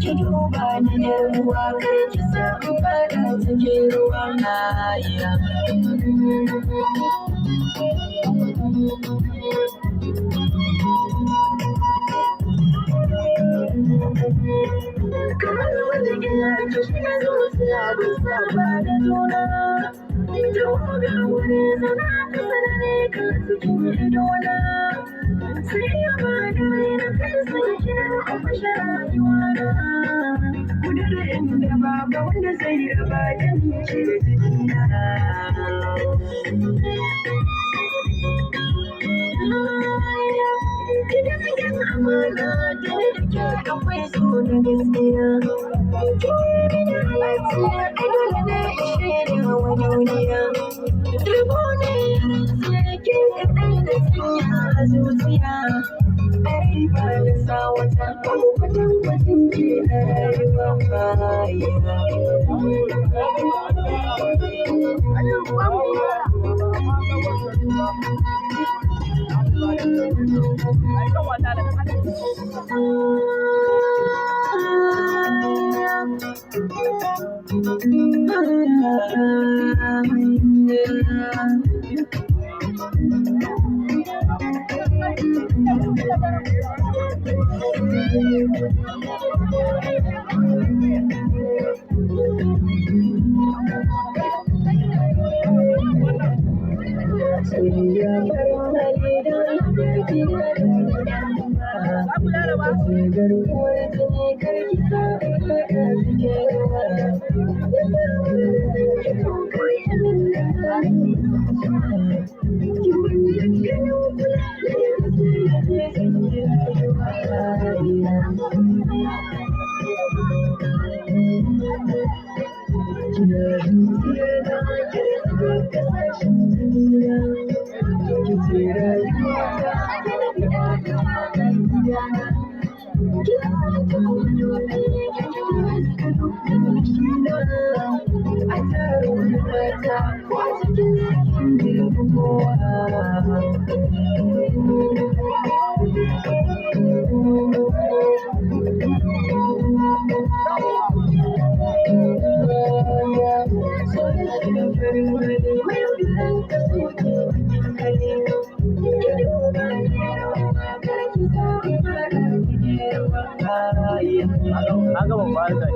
Ki duba ni yar uwa, kar ki sa in fada cikin ruwa. Kamar wani gina ki shiga zuciya kun saba da juna. Taho ga wuri zauna kusa da ni kalla cikin idona. Sai ya bada raina kai sai kina a fashe rayuwana. Kudurin inda babu wanda zai raba da ni ce jikina. Gidan gan amana da ni da ke akwai so na gaskiya. Kin yi mini halarci ai dole ne in shaida wa duniya. Rabo ne ya ke kaɗai da sanya a zuciya. Ai ba na sa wata babu kwatankwacin ki a rayuwa. Soyayya farin hali da albarki da ce garkuwar jini kar ki sa in faɗa cikin ruwa. Ya sa wani san ki to kar ki min da ki ban dukkanin kula da yadda ke son ki rayuwa. Kina zuciya na ki rasa kasashen jikina. Ki ce rayuwata ki na biɗa da fadar gidana. Kin san ta madubi ki haska dukkan jikina. A taron mata ko a cikin sakin girbi kowa. Soyayya farin hali mai wurin ka soke bakin hali. Ki duba ni yar uwa kar ki sa in faɗa cikin ruwa. An gama barka.